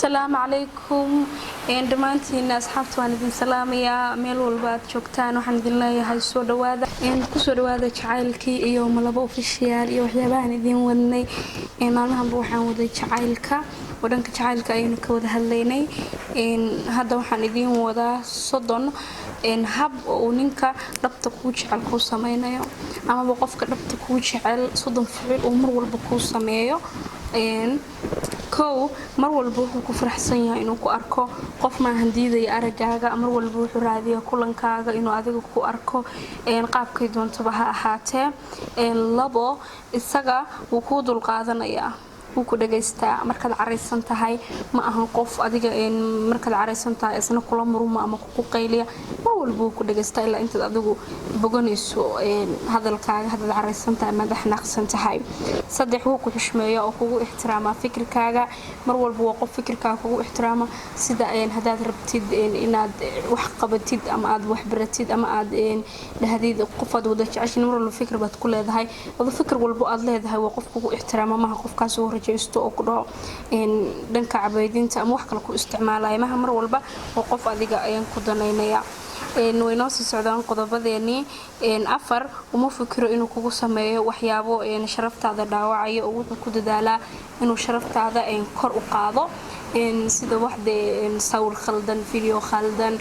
Asalaamu calaykum dhammaantiina asxaabta, waan idin salaamayaa meel walba aad joogtaan. Waxaan idin leeyahay soo dhawaada, kusoo dhawaada jacaylkii iyo Malabo Official iyo waxyaabahan idin wadnay maalmahanba. Waxaan waday jacaylka oo dhanka jacaylka ayaynu ka wada hadlaynay. Hadda waxaan idiin wadaa 30 hab oo uu ninka dhabta kuu jecel kuu sameynayo, amaba qofka dhabta kuu jecel 30 ficil uu mar walba kuu sameeyo. Kow, mar walba wuxuu ku faraxsan yahay inuu ku arko. Qof maahan diidaya aragaaga. Mar walba wuxuu raadiya kulankaaga, inuu adiga ku arko, qaabkay doontaba ha ahaatee. Labo, isaga wuu kuu dulqaadanayaa, wuu ku dhagaystaa markaad caraysan tahay. Ma ahan qof adiga markaad caraysan tahay isna kula muruma ama kuku qayliya. Mar walba wuu ku dhagaystaa ilaa intaad adigu boganayso hadalkaaga, haddaad caraysan tahay ama xanaaqsan tahay. Saddex, wuu ku xushmeeya oo kugu ixtiraamaa fikirkaaga. Mar walba waa qof fikirkaaga kugu ixtiraama, sida haddaad rabtid inaad wax qabatid ama aad wax baratid ama aad dhahdid qofaad wada jeceshin. Mar walba fikir baad ku leedahay adu, fikir walbo aad leedahay waa qof kugu ixtiraama. Maha qofkaas uu rajaysto oo ku dhaho dhanka cabeydinta ama wax kale ku isticmaalaya maha. Mar walba waa qof adiga ayaan ku danaynaya. Way noo sii socdaan qodobadeenii. Afar, uma fikiro inuu kugu sameeyo waxyaabo sharaftaada dhaawacayo, oo wuxuu ku dadaalaa inuu sharaftaada kor u qaado, sida wax dee sawir khaldan, video khaldan,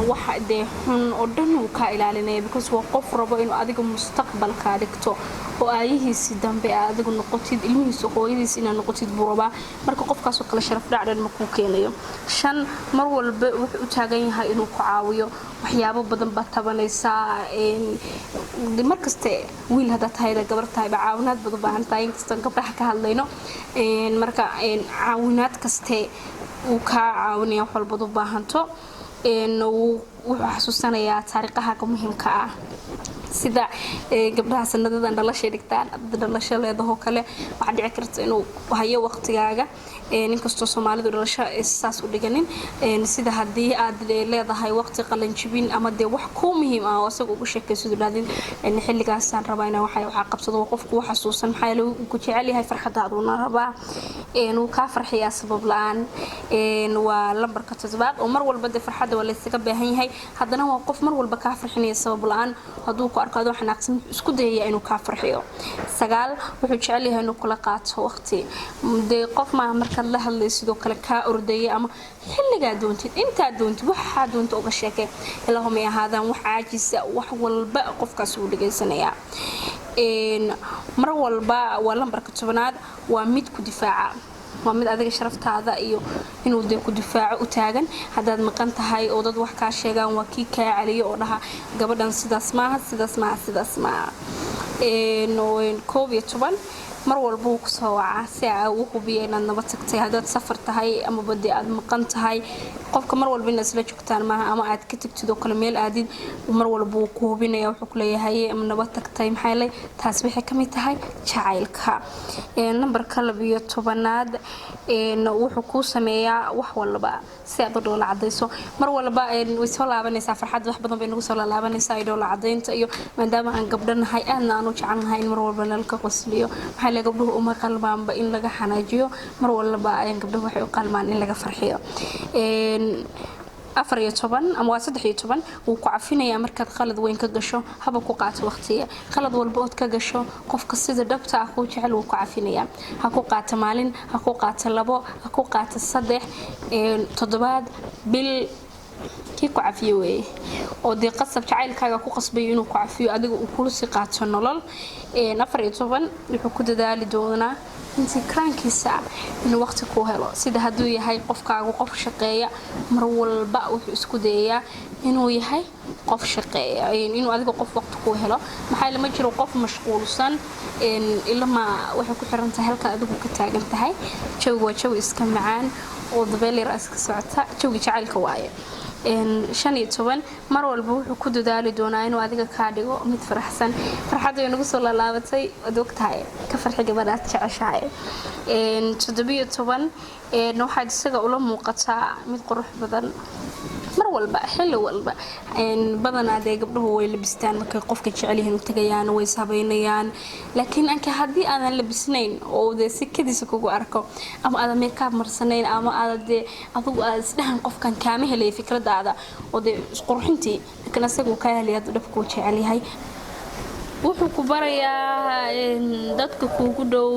wax dee xun oo dhan wuu kaa ilaalinaya, because waa qof rabo inuu adiga mustaqbalkaa dhigto oo aayihiisii dambe aa adigu noqotid, ilmihiisa hooyadiis inaad noqotid buu rabaa. Marka qofkaasoo kale sharaf dhacdhan ma kuu keenayo. Shan, mar walba wuxuu u taagan yahay inuu ku caawiyo. Waxyaabo badan baad tabanaysaa markaste, wiil haddaad tahay, gabar tahayba, caawinaad baad u baahan tahay, inkastoo gabdhaha ka hadlayno. Marka caawinaad kaste wuu kaa caawinaya, wax walbaad u baahanto. Wuxuu xasuusanayaa taariikhaha muhiimka ah, sida gabdhaha sanadadan dhalashay dhigtaan, dhalasho leedahoo kale, waxaa dhici karta inuu hayo waqtigaaga, inkastoo Soomaalidu dhalasho saas u dhiganin. Sida haddii aad leedahay waqti qalanjibin ama dee wax kuu muhiim ah oo asaga ugu sheekaysidu dhahdin, xilligaasaan rabaa inaan waxaa qabsado, waa qofku u xasuusan. Maxaa yeele wuu ku jecel yahay, farxadaaduna rabaa, wuu kaa farxiyaa sabab la-aan. Waa lambarka toddobaad oo mar walba dee farxadda waa laysaga baahan yahay, haddana waa qof mar walba kaa farxinaya sabab la-aan. Hadduu ku arko adoo xanaaqsan, wuxuu isku dayaya inuu kaa farxiyo. Sagaal, wuxuu jecel yahay inuu kula qaato waqti. Dee qof maaha markaad la hadlay sidoo kale kaa ordaya, ama xilligaa doontid, intaa doontid, waxaa doonta uga sheekay, ilaahumay ahaadaan wax caajisa, wax walba qofkaas wuu dhegaysanayaa mar walba. Waa lambarka 10aad. Waa mid ku difaaca, waa mid adiga sharaftaada iyo inuu dee ku difaaco u taagan. Haddaad maqan tahay oo dad wax kaa sheegaan, waa kii kaa celiyo oo dhaha, "Gabadhan sidaas maaha, sidaas maaha, sidaas maaha." 11, mar walba wuu kusoo wacaa si aa u hubiya inaad nabad tagtay. Haddaad safar tahay amaba dee aad maqan tahay, qofka mar walba inaad isla joogtaan maaha, ama aad ka tagtid oo kale meel aadid, mar walba wuu ku hubinaya. Wuxuu kuleeyahay, "Ma nabad tagtay?" Maxaa yeelay taas waxay kamid tahay jacaylka. Nambarka 12aad, wuxuu kuu sameeyaa wax walba si aad u dhoola cadayso. Mar walba way soo laabanaysaa farxadda, wax badan bay nagu soo laalaabanaysaa iyo dhoola cadaynta, iyo maadaama aan gabdho nahay, aadna aan u jecelnahay in mar walba nalka qosliyo. Maxaa yeelay gabdhuhu uma qalmaanba in laga xanaajiyo. Mar walba gabdhuhu waxay u qalmaan in laga farxiyo. 14 ama waa 13, wuu ku cafinayaa markaad qalad weyn ka gasho, haba ku qaato waqtiga. Qalad walba ood ka gasho, qofka sida dhabta ah kuu jecel wuu ku cafinayaa. Ha ku qaato maalin, ha ku qaato labo, ha ku qaato 3 toddobaad, bil, kii ku cafiyo weeye oo dee qasab jacaylkaaga ku qasbayo inuu ku cafiyo, adiga uu kula sii qaato nolol. 14, wuxuu ku dadaali doonaa intii karaankiisa inuu waqti ku helo. Sida hadduu yahay qofkaagu qof shaqeeya, mar walba wuxuu isku dayayaa inuu yahay qof shaqeeya, inuu adiga qof waqti ku helo. Maxaa yeele ma jiro qof mashquulsan ilama waxay ku xiran tahay halka adigu ka taagan tahay. Jawiga waa jawi iska macaan oo dabeel yar iska socota, jawiga jacaylka waaye. 15, mar walba wuxuu ku dadaali doonaa inuu adiga kaa dhigo mid faraxsan. Farxadda way nagu soo laalaabatay, waad ogtahay, ka farxi gabadhaad jeceshahay. 17, waxaad isaga ula muuqataa mid qurux badan. Mar walba, xilli walba. Badanaa dee gabdhuhu way labistaan markay qofka jecel yihiin u tagayaan, way ishabeynayaan, laakiin anka haddii aadan labisnayn oo dee si kadiisa kugu arko, ama aadan makeup marsanayn, ama aada dee adigu aad isdhahan qofkan kaama helaya fikradaada oo dee isqurxintii, laakiin asaga uu kaa helaya hadduu dhabkuu jecel yahay. Wuxuu ku barayaa dadka kuugu dhow,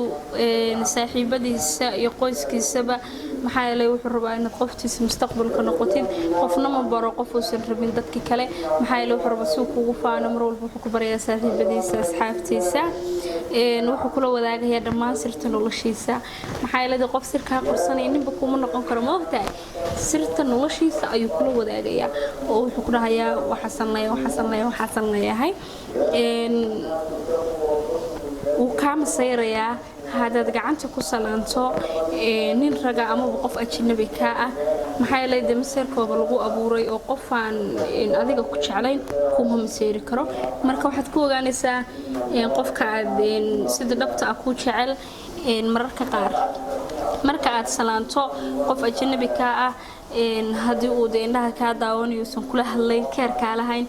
saaxiibadiisa iyo qoyskiisaba, maxaa yeelay wuxuu rabaa inaad qoftiisa mustaqbalka noqotid. Qofna ma baro qof uusan rabin dadka kale, maxaa yeelay wuxuu rabaa si uu kugu faano. Mar walba wuxuu ku barayaa saaxiibadiisa, asxaabtiisa. Wuxuu kula wadaagayaa dhammaan sirta noloshiisa, maxaa yeelay dee qof sir kaa qarsanaya ninba kuma noqon karo, ma ogtahay? Sirta noloshiisa ayuu kula wadaagayaa oo wuxuu ku dhahayaa waxaasan leeyahay, waxaasan leeyahay, waxaasan leeyahay. Wuu kaa masayrayaa haddaad gacanta ku salaanto nin raga amaba qof ajnabi kaa ah, maxaa yeelay dee maseyrkooba lagu abuuray oo qofaan adiga ku jeclayn kuma maseyri karo. Marka waxaad ku ogaanaysaa qofka aad sida dhabta ah ku jecel mararka qaar marka aad salaanto qof ajnabi kaa ah, haddii uu dee indhaha kaa daawanayo, uusan kula hadlayn, care kaa lahayn,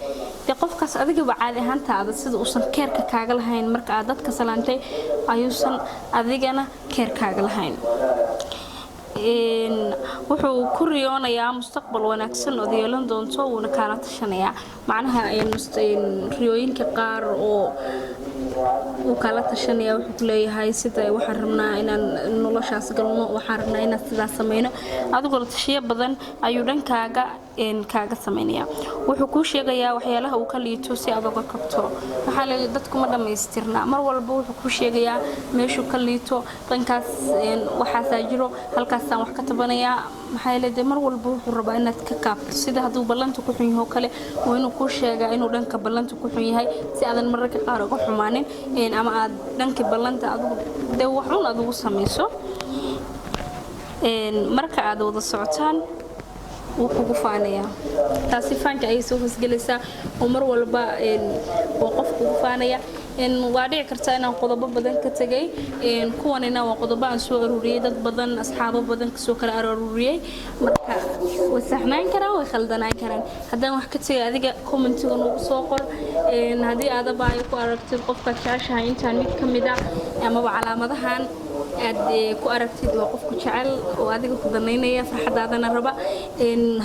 dee qofkaas adigaba caadi ahaantaada sida uusan care-ka kaaga lahayn marka aad dadka salaantay ayuusan adigana care kaaga lahayn. Wuxuu ku riyoonayaa mustaqbal wanaagsan ood yeelan doonto, wuuna kaala tashanayaa. Macnaha riyooyinka qaar oo wuu kala tashanaya, wuxuu ku leeyahay sida waxaan rabnaa inaan noloshaas galno, waxaan rabnaa inaan sidaas sameyno. Adigoo la tashiyo badan ayuu dhankaaga kaaga sameynaya. Wuxuu kuu sheegayaa waxyaalaha uu ka liito si aad uga kabto. Waxaa la dadku ma dhammaystirna. Mar walba wuxuu kuu sheegayaa meeshuu ka liito, dhankaas waxaasaa jiro, halkaasaan wax ka tabanayaa, maxaa yeelay dee mar walba wuxuu rabaa inaad ka kaabto. Sida hadduu ballanta ku xun yahay oo kale, waa inuu kuu sheegaa inuu dhanka ballanta ku xun yahay, si aadan mararka qaar uga xumaanin ama aad dhankii ballanta adigu dee waxun aad ugu samayso. Marka aad wada socotaan wuu kugu faanayaa. Taasi faanka ayay soo hoosgelaysaa oo mar walba waa qof kugu faanaya. Waa dhici kartaa inaan qodobo badan ka tegay. Kuwanina waa qodobo aan soo aruuriyey, dad badan, asxaabo badan kasoo kala aruuriyey. Marka way saxnaan karaan, way khaldanaan karaan. Haddaan wax ka tegay, adiga comment-iga nagu soo qor. Haddii aadaba ay ku aragtid qofkaad jeceshahay intaan mid ka mid a amaba calaamadahan aad ku aragtid, waa qofku jecel oo adiga ku danaynaya, farxadaadana raba.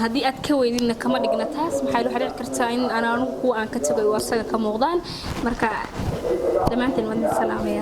Haddii aad ka weydidna, kama dhigna taas. Maxaa waxaa dhici kartaa in aan anigu kuwa aan ka tagay oo asaga ka muuqdaan. Marka dhammaanteen waan idin salaamaya.